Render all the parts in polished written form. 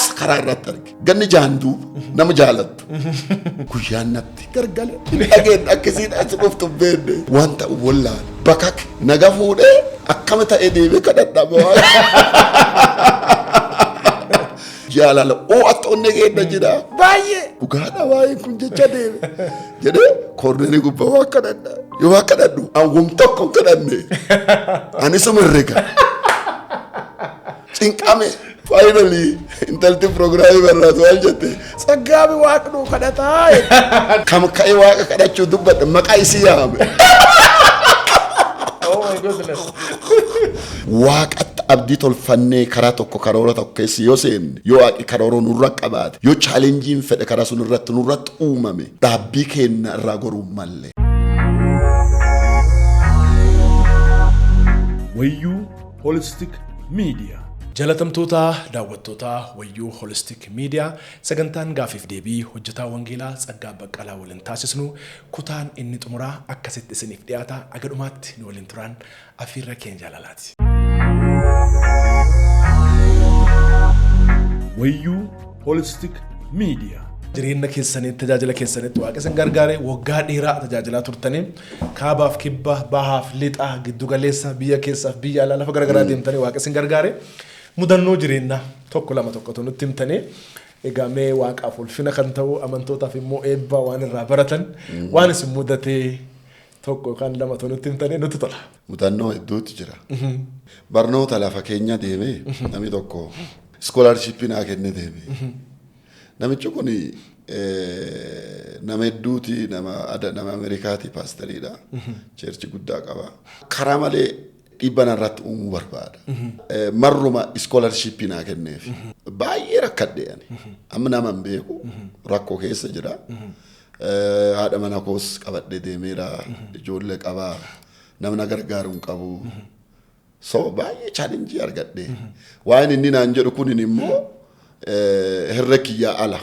As karaa irratti arge. Ganni jaan duuba nama jaalattu. Guyyaan natti gargale. Hin dhageenye, akkasiin as dhuftu hin beekne. Waan ta'u wallaale. Bakak naga fuudhee akkama ta'ee deemee kadhadhama waan. Jaalala oo'atti onnee keenya jira. Baay'ee dhugaadha waa'een kun jecha deeme. Jedhee cornerii gubbaa waan kadhadha. Yoo waan kadhadhu hawwam tokko hin kadhanne. Ani suma herrega. Cinqame. Finally intalti programii barraatu waan jette, "Tsaggaami waaqnu kadhataa." Kam ka'ee waaqa kadhachuu dubbadha, maqaa isii yaame. Oh my goodness. Waaqatti abdii tolfannee karaa tokko karoora tokko keessa yoo seenne, yoo waaqi karoora nurra qabaate, yoo challengeiin fedhe karaa sun irratti nurratti uumame, dhaabbii keenya irraa goruu malle. Wayyuu Holistic Media. Jaalatamtoota daawwattoota Wayyuu Holistic Media, sagantaan gaafiif deebii hojjetaa wangeelaa Tsaggaa Baqqalaa waliin taasisnu kutaan inni xumuraa akkasitti isiniif dhiyaata. Aga dhumaatti nu waliin turaan afiirra keenya jaalalaati. Wayyuu Holistic Media. Jireenya keessanitti, tajaajila keessanitti waaqa isin gargaare. Waggaa dheeraa tajaajilaa turtanii, kaabaaf kibba, bahaaf lixaa, giddugaleessa, biyya keessaaf biyya alaa, lafa garaagaraa deemtanii waaqa isin gargaare. Mudannoo jireenyaa tokko lama tokkotu nutti himtanii, egaa mee waaqaaf ulfina kan ta'u, amantootaaf immoo eebba waan irraa baratan, waan isin mudatee tokko yookaan lama tokko nutti himtanii nutti tola. Mudannoo hedduutu jira. Barnoota lafa keenya deemee namni tokko scholarshipii naa kenne deeme. Namichi kun nama hedduuti, nama ada, nama Ameerikaati, pastoriidha. Church guddaa qaba. Karaa malee dhiibba narratti uumuu barbaada. Marruma scholarshipii naa kenneef. Baay'ee rakkadhe ani. Amma nama hin beeku, rakkoo keessa jira. Haadha mana koos qabadhee deemeera. Ijoollee qabaa. Namna gargaaru hin qabu. So baay'ee challenge argadhe. Waan inni naan jedhu kunin immoo herrega kiyyaa ala.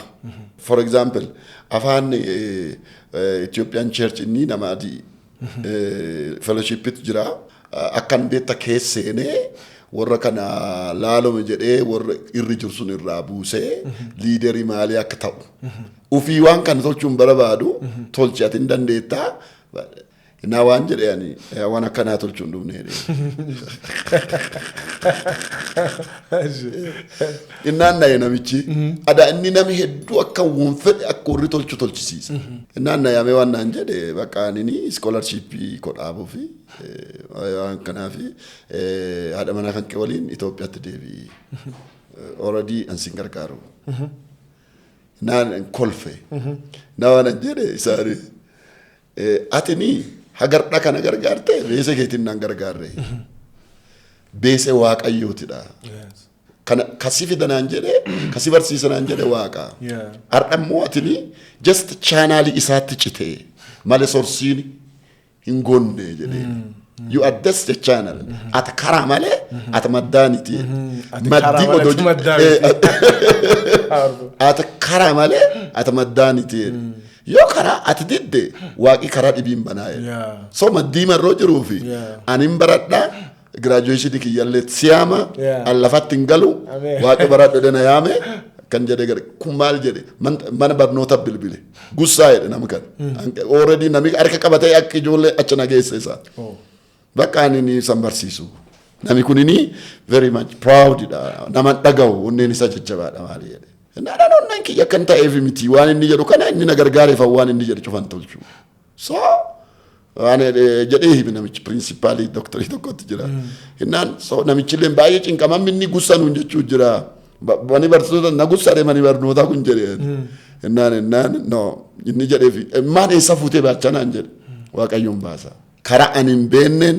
For example, afaan Ethiopian Church, inni nama adii fellowshipitu jira. Akkan beekta keessa seenee warra kana laalome jedhee warra irri jiru sun irraa buusee leaderii maalii akka ta'u. Ufii waan kana tolchuun barbaadu, tolchi ati hin dandeettaa. Innaa waan jedhe, ani waan akkanaa tolchuu hin dhufne jedhee. Innaan na'e namichi. Ada inni nami hedduu akka waan fedhe akka warri tolchu tolchisiisa. Innaan na'amee waan naan jedhe, bakka ani scholarshipii kodhaabuu fi waan kanaafi haadha manaa kan kee waliin Itoophiyaatti deebi'i. Already an sin gargaaru. Naan kolfe. Na waan an jedhe isaanii, "Atini hagardha kana gargaarte, beese keetiin naan gargaarre. Beese waaqayyootidha. Kana kasi fida naan jedhe, kasi barsiisa naan jedhe waaqa. Har'a immoo atini just channelii isaatti cite malee sourceiin hin gonne," jedhee. "You are just a channel. Ati karaa malee ati maddaaniti." Ati karaa malee ati maddaa miti. Ati karaa malee ati maddaaniti. Yoo karaa ati didde, waaqi karaa dhibiin banaa jedhe. So maddii marroo jiruufi anin baradhaa, graduation kiyyallee siyaama, an lafatti hin galu, waaqi baradhu na yaame kan jedhe gara kun maal jedhe, mana barnoota bilbile, gussaa jedhe nama kana. Already nami harka qabatee akka ijoollee achi na geesse isaa. Bakka ani ni san barsiisu. Nami kunini very much proud dha. Nama dhagahu, onneen isaa jajjabaadha maali jedhe. Naan onneen kiyya akkan ta'eef miti, waan inni jedhu kana inni na gargaareef waan inni jedhu cufan tolchu. So waan jedhee himi namichi principalii doktorii tokkotti jira. Innaan so namichi illee baay'ee cinqamam, inni gussanuun jechuu jira. Mani barsiisota na gussadhe, mani barnootaa kun jedhe. Innaan no inni jedheef, maal eessa fuutee baachaa naan jedhe, Waaqayyoon baasa. Karaa ani hin beenneen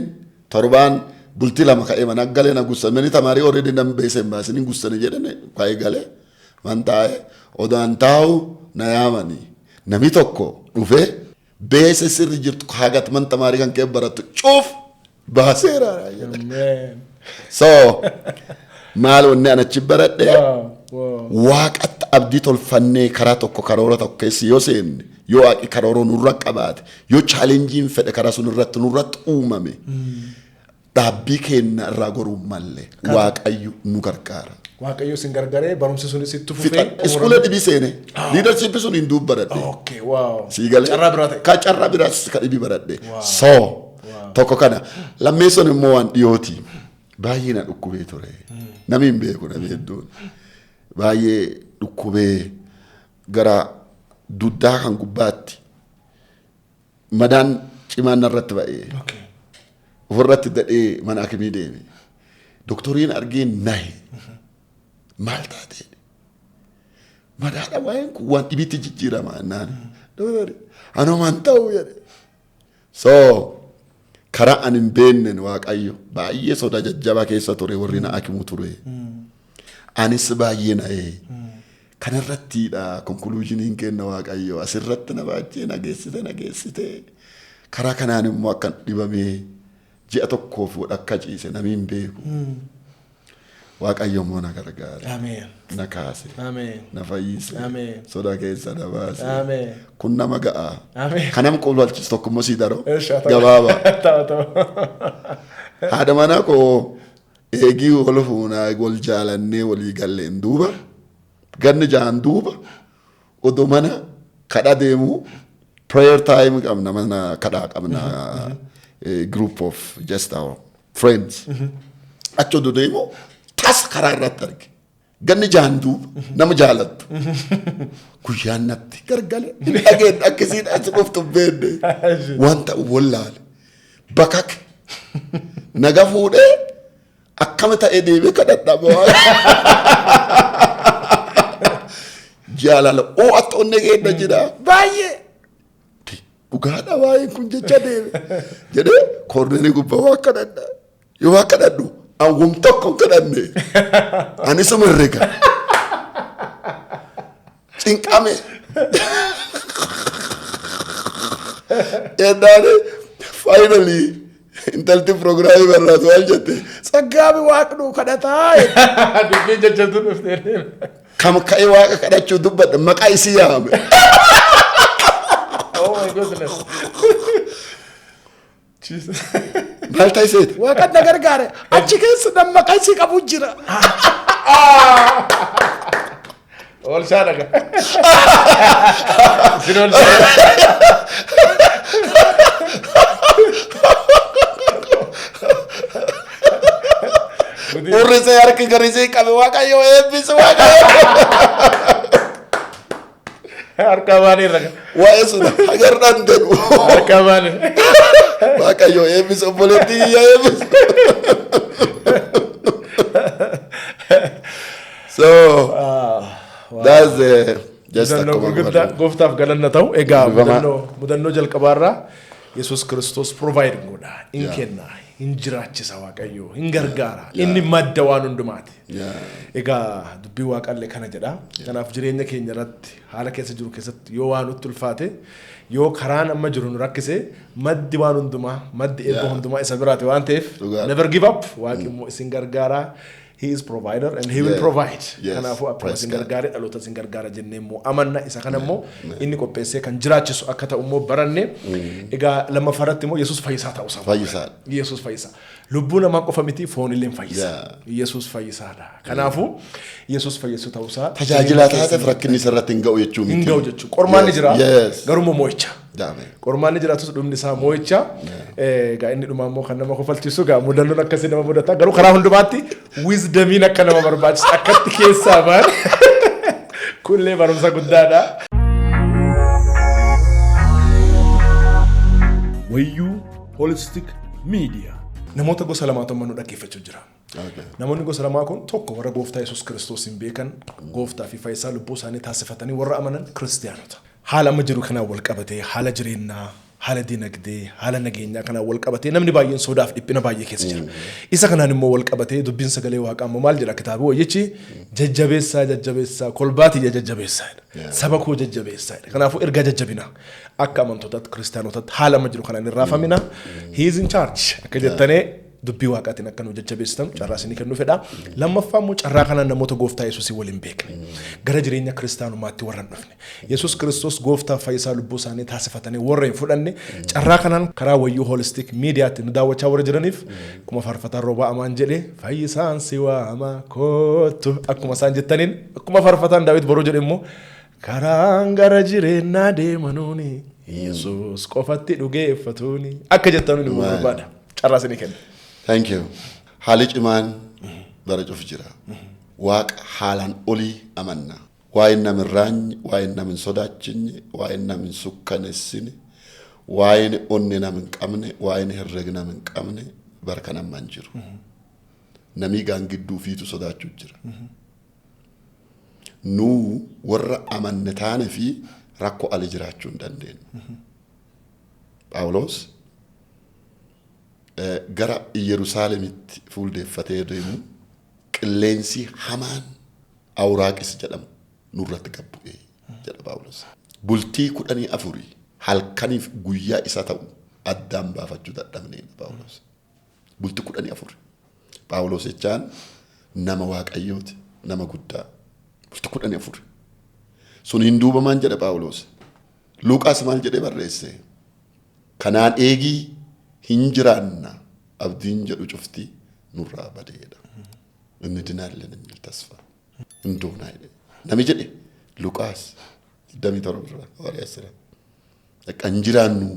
torbaan bultii 2 ka'ee mana galee na gussan. Mani tamaarii already nan beese hin baasin hin gussani jedhane, ka'ee galee man taa'e odaan taa'u na yaamanii, nami tokko dhufee beese sirri jirtu hagat man tamaarii kan kee barattu cuuf baaseera jedhe. So maal wanni an achi baradhe, waaqatti abdii tolfannee karaa tokko karoora tokko keessa yoo seenne, yoo waaqi karoora nurra qabaate, yoo challengeiin fedhe karaa sun irratti nurratti uumame, Dhaabbii keenya irraa goruu malle Waaqayyo nu gargaara. Waaqayyo isin gargaaree barumsi sunis itti fufee. Iskuula dhibii seene. Leadership sun hin duub baradhe. Okay, wow. Sii galee. Carraa biraa ta'e. Ka carraa biraas ka dhibii baradhe. So tokko kana. Lammeessoon immoo waan dhiyooti. Baay'ee na dhukkubee ture. Namni hin beeku namni hedduun. Baay'ee dhukkubee gara duddaa kan gubbaatti madaan cimaan narratti ba'ee. Ofirratti dadhee mana akimii deeme. Doktoriin argee nahe. Maal taatee? Madaadha waa'een kun waan dhibiitti jijjiirama jennaan. Doktori anumaan ta'u jedhe. So karaa ani hin beekneen Waaqayyo baay'ee soda jajjabaa keessa ture warri na akimu ture. Anis baay'ee na'ee. Kanarrattiidha conclusioniin kenna Waaqayyo asirratti na baachee na geessite na geessite. Karaa kanaan immoo akkan dhibamee ji'a tokkoof akka ciise namni hin beeku. Waaqayyo immoo na gargaare. Ameen. Na kaase. Ameen. Na fayyise. Ameen. Soda keessa na baase. Ameen. Kun nama ga'a. Ameen. Kanam qulwalchisu tokko immoo sii daroo. Eesha, ta'u. Gabaabaa. Ta'u ta'u. Haadha manaa koo eegii wal fuunaa wal jaalannee walii galleen duuba ganni ja'an duuba odoo mana kadha deemu prayer time qabna, mana kadhaa qabna, group of just our friends. Achi odoo deemu tas karaa irratti arge. Ganni ja'an duuba nama jaalattu. Guyyaan natti gargale. Hin dhageenye akkasiin as dhuftu hin beekne. Waan ta'u wallaale. Bakak. Naga fuudhee akkama ta'ee deemee kadhadhaa. Jaalala oo'atti onnee keenya jira baay'ee. Dhugaadha waa'een kun jecha deeme jedhee koornerii gubbaa waa kadhadha. Yoo waa kadhadhu awwam tokko hin kadhanne. Anis herrega. Cinqame. Jennaan finally intalti programii barraatu maal jette, "Tsaggaami waaqnu kadhataa." Dubbiin jajjabduu dhuftee. Kam ka'ee waaqa kadhachuu dubbadha maqaa isii yaame. Oh my goodness. Jesus. Maal ta'iseeti? Waaqa na gargaare achi keessa nam maqaa isii qabu jira. Oolchaa dhaga. Isin oolchaa. Urrisee harki garisee qabe, Waaqayyo eebbise, Waaqayyo. Harka baanii raga. Waa'ee sun hagarraan jedhu. Harka baanii. Waaqayyo eebbise, obboleettii kiyya eebbise. So that's just Mudannoo akkuma gurguddaa gooftaaf galanna ta'u. Egaa Eebbifamaa. mudannoo jalqabaarraa Yesuus Kiristoos provide godha. In kenna. Hin jiraachisa Waaqayyo. Hin gargaara. Inni madda waan hundumaati. Egaa dubbii waaqallee kana jedha. Kanaaf jireenya keenya irratti haala keessa jiru keessatti yoo waan nutti ulfaate, yoo karaan amma jiru nu rakkise, maddi waan hundumaa, maddi eebba hundumaa isa biraati waan ta'eef Dhugaadha. never give up. Waaqi immoo isin gargaara. He is provider and he will provide. Kanaafuu akkuma Praise isin God. gargaare dhaloota isin gargaara jennee immoo amanna. Isa kana immoo inni qopheessee kan jiraachisu akka ta'u immoo baranne. Egaa lammaffaarratti immoo Yesuus fayyisaa ta'uu isaa. Fayyisaadha. Yesuus fayyisaa. Lubbuu namaa qofa miti, foon illee fayyisa. Yesuus fayyisaadha. Kanaafuu Yesuus fayyisu ta'uusaa. Tajaajilaa taateef rakkinni isarratti hin ga'u jechuu miti. Hin ga'u jechuudha. Qormaanni jira. Garuu immoo moo'icha. Ameen. Qormaanni jiraatus dhumni isaa moo'icha. Egaa inni dhumaa immoo kan nama kofalchiisu, egaa mudannoon akkasii nama mudata. Garuu karaa hundumaatti wisdomiin akka nama barbaachisu akkatti keessaa ba'an kunillee barumsa guddaadha. Wayyuu Holistic Media. Namoota gosa lamaatu amma nu dhaggeeffachuu jira. Namoonni gosa lamaa kun tokko warra gooftaa Yesuus Kiristoos hin beekan, gooftaa fi fayyisaa lubbuu isaanii taasifatanii warra amanan kiristiyaanota. Haala amma jiru kanaan wal qabatee, haala jireenyaa, haala dinagdee, haala nageenyaa kanaan wal qabatee namni baay'een sodaaf dhiphina baay'ee keessa jira. Isa kanaan immoo wal qabatee dubbiin sagalee waaqaa immoo maal jedha? Kitaaba wayyichi jajjabeessaa jajjabeessaa kolbaatiyya jajjabeessaa jedha. Saba koo jajjabeessaa jedha. Kanaafuu ergaa jajjabinaa akka amantootaatti kiristaanotatti haala amma jiru kanaan hin raafamina. He is in charge akka jettanii Dubbii Waaqaatiin akka nu jajjabeessitan carraa isinii kennuu fedha. Lammaffaa immoo carraa kanaan namoota Gooftaa Yesuusii waliin beekne, gara jireenya kiristaanummaatti warra hin dhufne, Yesuus Kiristoos Gooftaa fayyisaa lubbuu isaanii taasifatanii warra hin fudhanne, carraa kanaan karaa Wayyuu Holistic Miidiyaatti nu daawwachaa warra jiraniif, akkuma faarfataan Roobaa Amaan jedhe, "Fayyisaan si waama, koottu," akkuma isaan jettaniin, akkuma faarfataan Daawit Boruu jedhe immoo, "Karaan gara jireenyaa deemanuuni Yesuus qofatti dhugeeffatuuni," akka jettanuun nu barbaada. Carraa isinii kenna. Thank you. Haalli cimaan bara cuf jira. Waaqa haalaan olii amanna. Waa'een nam hin raanye, waa'een nam hin sodaachinye, waa'een nam hin sukkanessine, waa'een onne nam hin qabne, waa'een herrega nam hin qabne bara kana ammaa hin jiru. Namii gaangidduu fiitu sodaachuu jira. Nuu warra amanne taane fi rakkoo ali jiraachuu hin dandeenyu. Phaawulos gara Yerusaalemitti fuuldeeffatee deemu, "Qilleensi hamaan Awuraaqis jedhamu nurratti gad bu'ee," jedha Phaawulos. Bultii 14 halkaniif guyyaa isa ta'u addaan baafachuu dadhabneedha Phaawulos. Bultii 14. Phaawulos jechaan nama Waaqayyooti, nama guddaa. Bultii 14. Sun hin duubamaan jedha Phaawulos. Luqaas maal jedhee barreesse? "Kanaan eegii hin jiraanna abdiin jedhu cufti nurraa badeedha. እንድናለን የሚል ተስፋ hin jedhe. Nami jedhe Luqaas 27 irraa Hawaariyaa sira. Akka hin jiraannu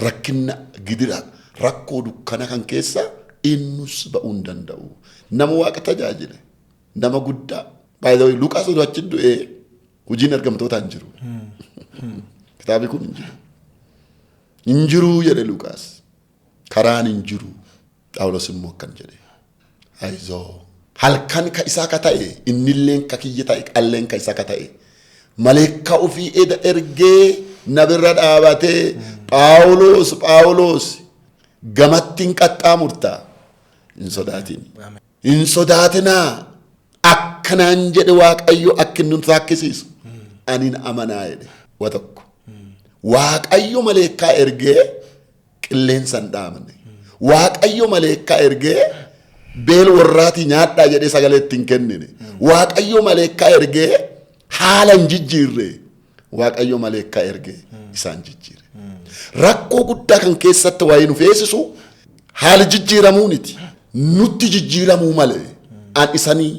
rakkina, gidira, rakkoo, dukkana kan keessa innus ba'uu hin danda'u. Nama Waaqa tajaajile, nama guddaa. By the way, Luqaas odoo achi du'ee hojiin ergamtootaa hin jiru. Kitaabni kun hin jiru. "Hin jiru," jedhe Luqaas. "Karaan hin jiru." Phaawulos immoo akkan jedhe. "Ayizoo. Halkan ka isaa ka ta'e, innilleen ka kiyya ta'e, qalleen ka isaa ka ta'e. Maleekka ofii eda ergee na bira dhaabatee, 'Phaawulos, Phaawulos, gamatti hin qaxxaamurta. Hin sodaatin. Hin sodaatinaa. Akkanaan jedhe Waaqayyo akka inni nu taakkisiisu. Anin amanaa,' jedhe." Wa tokko. Waaqayyo maleekkaa ergee qilleensa hin dhaabne. Waaqayyo maleekkaa ergee beel warraatii nyaadhaa jedhee sagalee ittiin kennine. Waaqayyo maleekkaa ergee haala hin jijjiirre. Waaqayyo maleekkaa ergee isaan jijjiire. Rakkoo guddaa kan keessatti waa'ee nu feesisu haali jijjiiramuuniti. Nutti jijjiiramuu malee an isanii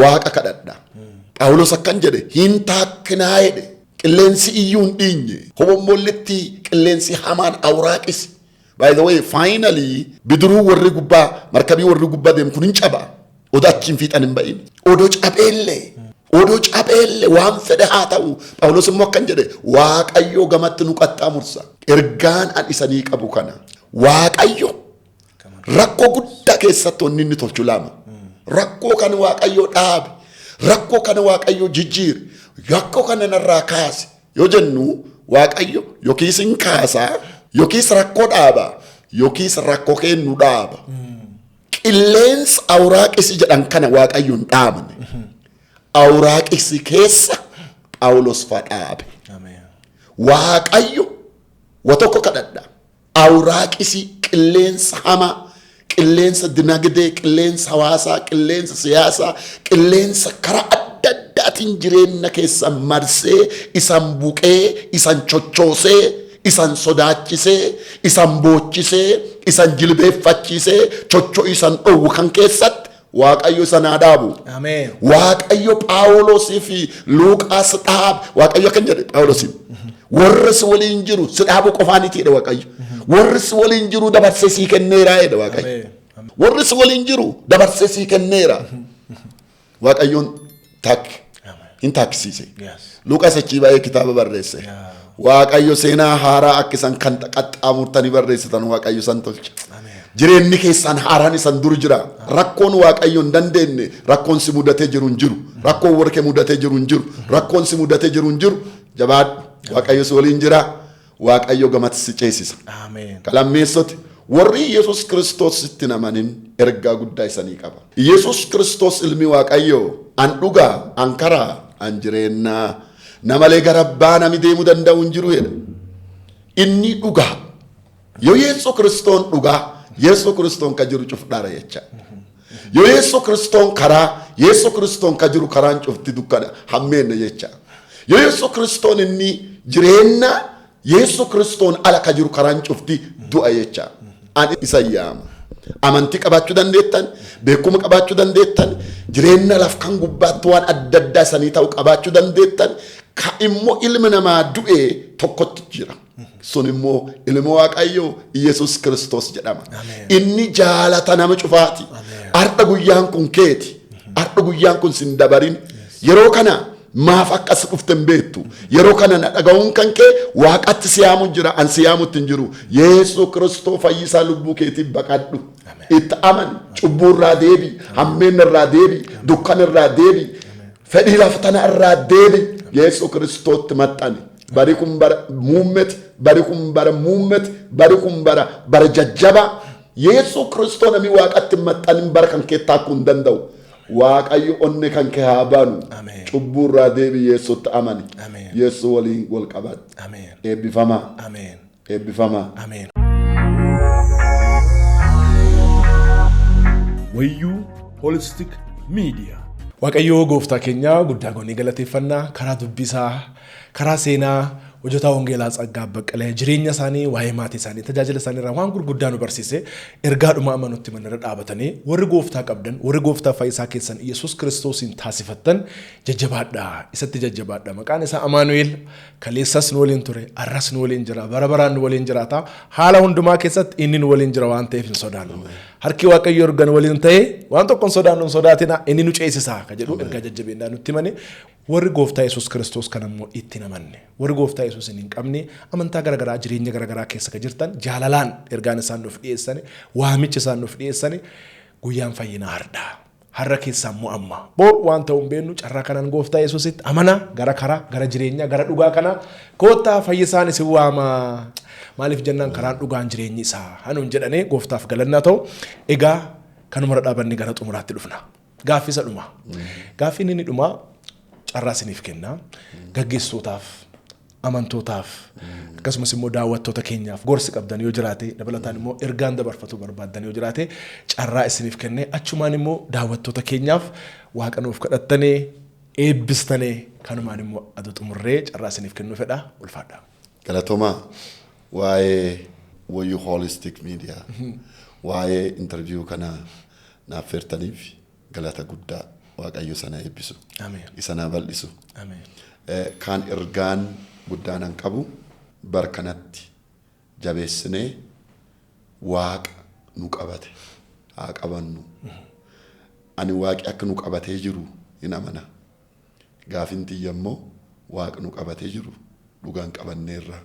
Waaqa kadhadha. Phaawulos akkan jedhe, "Hin taakkinaa," jedhe. Qilleensi iyyuu hin dhiinye. Hobombolletti qilleensi hamaan awuraaqis. By the way, finally bidiruu warri gubbaa, markabii warri gubbaa deemu kun hin caba. Odoo achiin fiixan hin ba'in. Odoo cabeellee. Odoo cabeellee waan fedhe haa ta'u. Phaawulos immoo akkan jedhe, "Waaqayyo gamatti nu qaxxaamursa." Ergaan an isanii qabu kana. Waaqayyo rakkoo guddaa keessatti wanni inni tolchu lama. Rakkoo kana Waaqayyo dhaabe. Rakkoo kana Waaqayyo jijjiire. Rakkoo kana narraa kaase. Yoo jennu, Waaqayyo yookiis hin kaasaa, yookiis rakkoo dhaaba, yookiis rakkoo kennu dhaaba. Qilleensa awuraaqisi jedhan kana Waaqayyo hin dhaabne. Awuraaqisi keessa Phaawulos fa dhaabe. Ameen. Waaqayyo wa tokko kadhadha. Awuraaqisi, qilleensa hamaa, qilleensa dinagdee, qilleensa hawaasaa, qilleensa siyaasaa, qilleensa karaa adda addaatiin jireenya keessan marsee, isan buqee, isan chochoosee, isan sodaachisee, isan boochisee, isan jilbeeffachiisee, chocho isan dhowwu kan keessatti Waaqayyo isan haa dhaabu. Ameen. Waaqayyo Phaawulosii fi Luuqaas dhaabe. Waaqayyo akkan jedhe Phaawulosiin. "Warri si waliin jiru si dhaabu qofaaniti," jedhe Waaqayyo. "Warri si waliin jiru dabarsee sii kenneera," jedhe Waaqayyo. Ameen. "Warri si waliin jiru dabarsee sii kenneera." Waaqayyoon taak hin taakkisiise. Luqaas achii baay'ee kitaaba barreesse. Waaqayyo seenaa haaraa akka isan kan qaxxaamurtanii barreessitan Waaqayyo san tolcha. Ameen. Jireenyi keessaan haaraan isan dur jira. Rakkoon Waaqayyo hin dandeenye, rakkoon si mudatee jiru hin jiru. Rakkoon warqee mudatee jiru hin jiru. Rakkoon si mudatee jiru hin jiru. Jabaadhu. Waaqayyo si waliin jira. Waaqayyo gamatti si ceesisa. Ameen. Kalammeessoti warri Yesus Kiristoositti namanin ergaa guddaa isanii qaba. Yesus Kiristoos ilmi Waaqayyoo, "An dhugaa, an karaa, an jireennaa. Namalee gara abbaa nami deemuu danda'u hin jiru," jedha. Inni dhugaa. Yoo Yesus Kiristoon dhugaa Yesuus Kiristoon ka jiru cuf dhara jecha. Yoo Yesuus Kiristoon karaa, Yesuus Kiristoon ka jiru karaan cufti dukkana hammeenna jecha. Yoo Yesuus Kiristoon inni jireenya, Yesuus Kiristoon ala ka jiru karaan cufti du'a jecha. Ani isa yaama. Amantii qabaachuu dandeettan, beekuma qabaachuu dandeettan, jireenya laf kan gubbaatti waan adda addaa sanii ta'u qabaachuu dandeettan, ka immoo ilmi namaa du'e tokkotti jira. Sun immoo ilma Waaqayyoo Yesuus Kiristoos jedhama. Inni jaalata nama cufaati. Har'a guyyaan kun keeti. Har'a guyyaan kun sin dabarin. Yeroo kana maaf akkas dhufte hin beektu. Yeroo kana na dhaga'uun kan kee Waaqatti si yaamu jira, an si yaamutti hin jiru. Yesuus Kiristoos fayyisaa lubbuu keetiif baqadhu. Itti amani, cubbuu irraa deebi, hammeenna irraa deebi, dukkana irraa deebi, fedhii lafa tana irraa deebi. Yesuus Kiristootti maxxani. Bari kun bara muummeti, bari kun bara muummeti, bari kun bara jajjabaa. Yesuus Kiristoos namni Waaqatti maxxanin bara kan kee taakkuu hin danda'u. Waaqayyo onne kan kee haa banu. Cubbuu irraa deebi, Yesuutti amani. Yesuus waliin wal qabadhu. Eebbifamaa. Eebbifamaa. Ameen. Wayyuu Holistic Media. Waaqayyoo gooftaa keenya guddaa goonee galateeffannaa karaa dubbisaa, karaa seenaa hojjetaa wangeelaa Tsaggaa Baqqalee jireenya isaanii, waa'ee maatii isaanii, tajaajila isaanii irraa waan gurguddaa nu barsiise. Ergaadhuma amma nutti manarra dhaabatanii, warri gooftaa qabdan, warri gooftaa fayyisaa keessan Yesuus Kiristoosiin taasifattan, jajjabaadhaa, isatti jajjabaadhaa. Maqaan isaa Amaanu'el. Kaleessas nu waliin ture, arras nu waliin jira, bara baraan nu waliin jiraata. Haala hundumaa keessatti inni nu waliin jira waan ta'eef hin sodaannu. Harki Waaqayyo erga nu waliin ta'e waan tokko hin sodaannu, hin sodaatina, inni nu ceesisaa ka jedhu ergaa jajjabeennaa nutti himani. Warri gooftaa Yesuus Kiristoos kan ammoo itti namanne, warri gooftaa Yesuus hin qabne, amantaa garaagaraa, jireenya garaagaraa keessa ka jirtan, jaalalaan ergaan isaan nuuf dhiyeessani, waamicha isaan nuuf dhiyeessani, guyyaan fayyinaa hardhaa. Har'a keessaa immoo amma. Bor waan ta'u hin beeknu. Carraa kanaan gooftaa Yesuusitti amanaa, gara karaa, gara jireenyaa, gara dhugaa kanaa koottaa, fayyisaan isin waama. Maaliif jennaan karaan dhugaan jireenyi isaa hanuun jedhanii gooftaaf galannaa ta'u. Egaa kanumarra dhaabanne gara xumuraatti dhufna. Gaaffii isa dhumaa. Gaaffiin inni dhumaa carraa isiniif kenna. Gaggeessitootaaf, amantootaaf, akkasumas immoo daawwattoota keenyaaf gorsi qabdan yoo jiraate, dabalataan immoo ergaan dabarfatu barbaaddan yoo jiraate, carraa isiniif kennee, achumaan immoo daawwattoota keenyaaf Waaqa nuuf kadhattanii eebbistanii, kanumaan immoo aduu xumurree carraa isiniif kennuu fedha. Ulfaadha. Galatoomaa. Waa'ee Wayyuu Holistic Media, waa'ee interview kana naaf feertaniif galata guddaa. Waaqayyo sana eebbisu. Ameen. Isa naa bal'isu. Ameen. Kaan ergaan guddaan an qabu, bar kanatti jabeessinee Waaqa nu qabate haa qabannu. Ani Waaqi akka nu qabatee jiru hin amana. Gaafin tiyya immoo, Waaqa nu qabatee jiru dhugaan qabanneerra?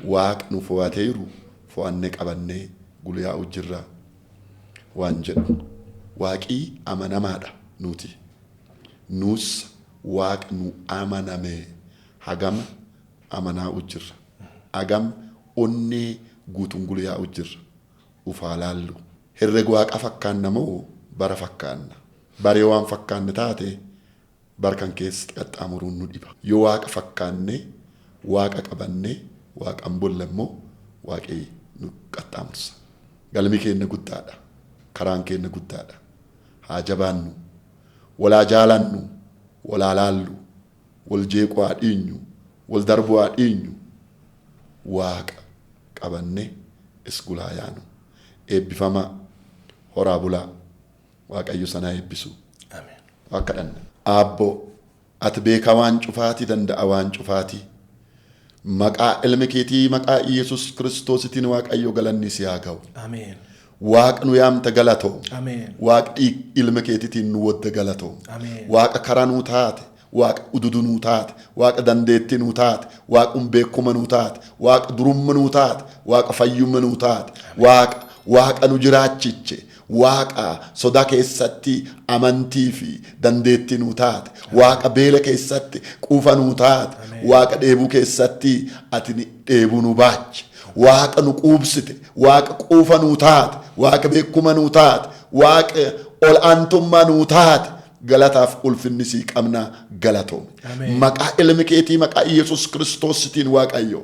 Waaqa nu fo'atee jiru fo'annee qabannee gulyaa'u jirra waan jedhu. Waaqii amanamaadha nuti. Nus Waaqa nu amaname hagam amanaa'u jirra? Hagam onnee guutuun gulyaa'u jirra? Ufaa laallu. Herreg Waaqa fakkaanna moo bara fakkaanna? Bare waan fakkaanne taate bar kan keessa qaxxaamuruun nu dhiba. Yoo Waaqa fakkaanne, Waaqa qabanne, Waaqaan bolla immoo Waaqi nu qaxxaamursa. Galmi keenya guddaadha. Karaan keenya guddaadha. Haa jabaannu. Walaa jaalannu. Walaa laallu. Wal jeequu haa dhiinyu. Wal darbuu haa dhiinyu. Waaqa qabanne isgulaa yaanu. Eebbifamaa. Horaa bulaa. Waaqayyo sanaa eebbisu. Ameen. Waaqa kadhanna. Aabboo, ati beekaa waan cufaati, danda'a waan cufaati. Maqaa ilmi keetii, maqaa Yesus Kiristoositiin, Waaqayyo galanni si haa ga'u. Ameen. Waaqa nu yaamta galatoo. Ameen. Waaqni ilma keetiitiin nu wadda galatoo. Ameen. Waaqa karaa nuu taate, Waaqa ududu nuu taate, Waaqa dandeettii nuu taate, Waaqa beekuma nuu taate, Waaqa durumma nuu taate, Waaqa fayyumma nuu taate, Waaqa nu jiraachiche, Waaqa sodaa keessatti amantii fi dandeettii nuu taate, Waaqa beela keessatti quufa nuu taate, Waaqa dheebuu keessatti ati dheebuu nu baache, Waaqa nu quubsite, Waaqa quufa nuu taate, Waaqa beekuma nuu taate, Waaqa ol aantummaa nuu taate, galataaf ulfinni sii qabna, galatoome. Ameen. Maqaa ilmi keetii, maqaa Yesus Kiristoositiin, Waaqayyo,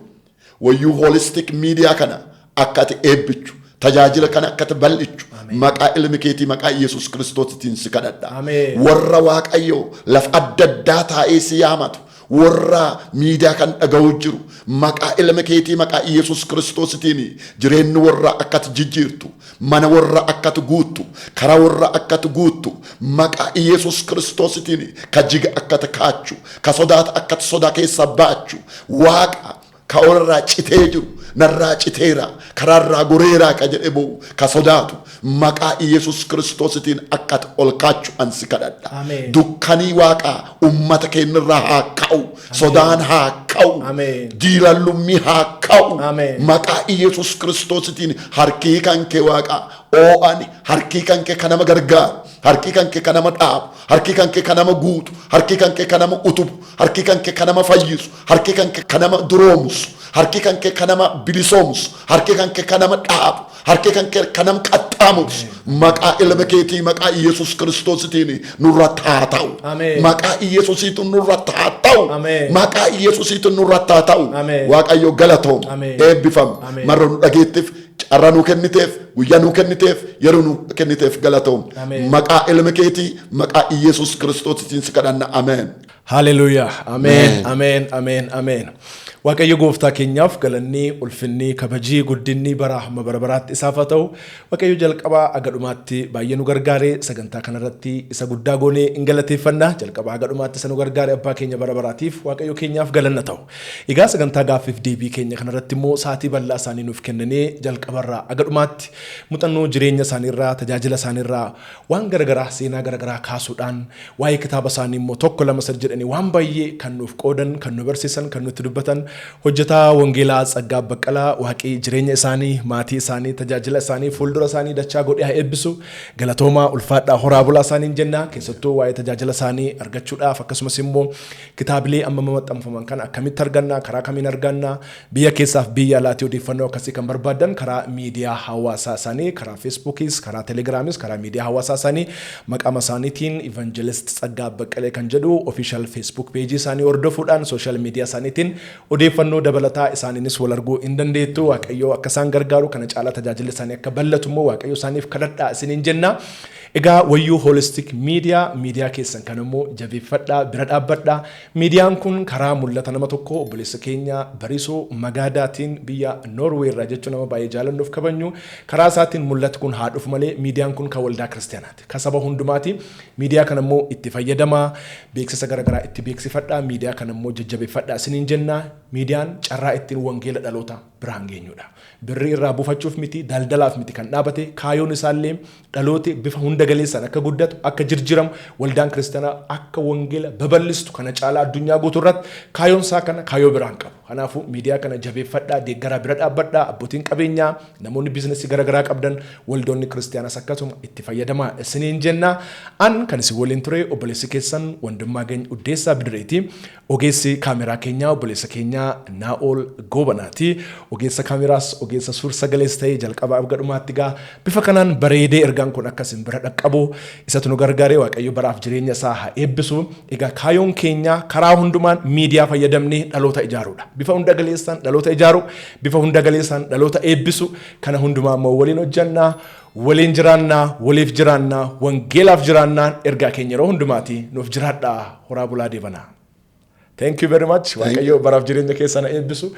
Wayyuu Holistic Media kana akka ati eebbichu Tajaajila kana akkati bal'ichu maqaa ilmi keetii maqaa Yesuus Kiristoositiin si kadhadha. Ameen. Warra Waaqayyo lafa adda addaa taa'ee si yaamatu, warra miidiyaa kan dhaga'u jiru, maqaa ilma keetii maqaa Yesuus Kiristoositiin jireenyi warra akkati jijjiirtu, mana warra akkati guuttu, karaa warra akkati guuttu, maqaa Yesuus Kiristoositiin ka jiga akkati kaachu, ka sodaata akkati sodaa keessa baachu, Waaqa ka orraa citee jiru narraa citeera, karaarraa goreeraa ka jedhe bo'u, ka sodaatu, maqaa Yesuus Kiristoositiin akkati ol kaachu an si kadhadha. Ameen. Dukkanii Waaqaa ummata keenyarraa haa ka'u, sodaan haa ka'u, Ameen. diilallummii haa ka'u. Ameen. Maqaa Yesuus Kiristoositiin harkii kan kee Waaqaa oo'ani, harkii kan kee kan nama gargaaru, harkii kan kee kan nama dhaabu, harkii kan kee kan nama guutu, harkii kan kee kan nama utubu, harkii kan kee kan nama fayyisu, harkii kan kee kan nama duroomsu, harkii kan kee kan nama bilisoomsu, harkii kan kee kan nama dhaabu, harkii kan kee kan nama qaxxaamursu, maqaa ilma keetii maqaa Yesuus Kiristoositiin nurra haa ta'u. Ameen. Maqaa Yesuusiitu nurra haa ta'u. Ameen. Maqaa Yesuusiitu nurra haa ta'u. Ameen. Waaqayyo galatoom. Ameen. Eebbifam. Ameen. Marra nu dhageettiif, carraa nu kenniteef, guyyaa nu kenniteef, yeroo nu kenniteef galatoom. Ameen. Maqaa ilma keetii maqaa Yesuus Kiristoositiin si kadhanna. Ameen. Haleluuyaa. Ameen. Ameen. Ameen. Ameen. Waaqayyo gooftaa keenyaaf galanni, ulfinni, kabajii, guddinni bara hamma bara baraatti isaaf haa ta'u. Waaqayyo jalqabaa aga dhumaatti baay'ee nu gargaare. Sagantaa kanarratti isa guddaa goonee hin galateeffanna. Jalqabaa aga dhumaatti isa nu gargaare abbaa keenya bara baraatiif Waaqayyo keenyaaf galanna ta'u. Egaa sagantaa gaaffiif deebii keenya kanarratti immoo sa'aatii bal'aa isaanii nuuf kennanii jalqabarraa aga dhumaatti muuxannoo jireenya isaaniirraa, tajaajila isaaniirraa, waan garagaraa, seenaa garagaraa kaasuudhaan waa'ee kitaaba isaanii immoo 1 2 3 jedhanii waan baay'ee kan nuuf qoodan, kan nu barsiisan, kan nutti dubbatan hojjetaa wangeelaa Tsaggaa Baqqalaa, Waaqii jireenya isaanii, maatii isaanii, tajaajila isaanii, fuuldura isaanii dachaa godhee haa eebbisu. Galatoomaa, ulfaadhaa, horaa bulaa isaaniin jenna. Keessattuu waa'ee tajaajila isaanii argachuudhaaf, akkasumas immoo kitaabilee amma maxxanfaman kana akkamitti arganna, karaa kamiin arganna, biyya keessaaf biyya alaatii odeeffannoo akkasii kan barbaadan karaa miidiyaa hawaasaa isaanii, karaa Feesbuukis, karaa Telegiraamis, karaa miidiyaa hawaasaa isaanii maqaama isaaniitiin Evangelist Tsaggaa Baqqalee kan jedhu official Facebook page isaanii hordofuudhaan social media isaaniitiin odeeffannoo dabalataa isaaniinis wal arguu hin dandeettu. Waaqayyo akka isaan gargaaru, kana caalaa tajaajilli isaanii akka bal'atu immoo Waaqayyo isaaniif kadhadhaa isiniin jenna. Egaa Wayyuu Holistic Media, miidiyaa keessan kan immoo jabeeffadhaa, bira dhaabbadhaa. Miidiyaan kun karaa mul'ata nama tokko, obboleessa keenya Bariisoo Magaadaatiin biyya Noorwee irraa jechuun nama baay'ee jaalannuuf kabajnu, karaa isaatiin mul'ati kun haa dhufu malee miidiyaan kun kan waldaa kiristaanaati. Kan saba hundumaati. Miidiyaa kana immoo itti fayyadamaa, beeksisa garaagaraa itti beeksifadhaa, miidiyaa kana immoo jajjabeeffadhaa isiniin jenna. Miidiyaan carraa ittiin wangeela dhaloota biraan geenyudha. Birrii irraa buufachuuf miti, daldalaaf miti kan dhaabate, kaayoon isaallee dhalooti bifa hunda galeessaan akka guddatu, akka jirjiramu, waldaan kiristaanaa akka wangeela babal'istu kana caalaa addunyaa guutuu irratti kaayoon isaa kana, kaayoo biraan qabu. Kanaafuu miidiyaa kana jabeeffadhaa, deeggaraa, bira dhaabbadhaa, abbootiin qabeenyaa, namoonni biizinasii garaagaraa qabdan, waldoonni kiristaanaas akkasuma itti fayyadamaa isiniin jenna. An kan isin waliin ture obboleessi keessan Wandimmaagany Uddeessaa Bidireeti. Ogeessi kaameraa keenyaa obboleessa keenyaa Naa'ol Goobanaati. Ogeessa kaameraas ogeessa suur sagalees ta'ee jalqabaa hanga dhumaatti gaa bifa kanaan bareedee ergaan kun akkasin bira dhaqqabu isatu nu gargaaree, Waaqayyo baraaf jireenya isaa haa eebbisu. Egaa kaayoon keenya karaa hundumaan miidiyaa fayyadamnee dhaloota ijaaruudha. Bifa hunda galeessaan dhaloota ijaaru, bifa hunda galeessaan dhaloota eebbisu, kana hundumaa immoo waliin hojjannaa, waliin jiraannaa, waliif jiraannaa, wangeelaaf jiraannaa ergaa keenya yeroo hundumaati. Nuuf jiraadhaa, horaa bulaa, deebanaa. Thank you very much. Waaqayyo baraaf jireenya keessan haa eebbisu.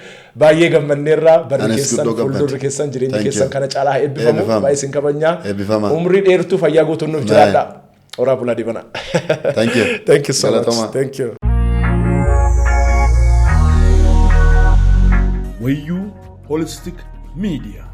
Baay'ee gammanneerraa, barri Anis keessan, guddoo gammade. fuuldurri keessan, jireenyi Thank keessan you. kana caalaa haa eebbifamu. Eebbifama. Baay'ee isin kabajnaa. Eebbifama. Umrii dheertuu, fayyaa guutuun nuuf Amen. jiraadhaa. Horaa bulaa, deebanaa. Thank you. Thank you so much. Galatoomaa. Thank you. Wayyuu Holistic Media.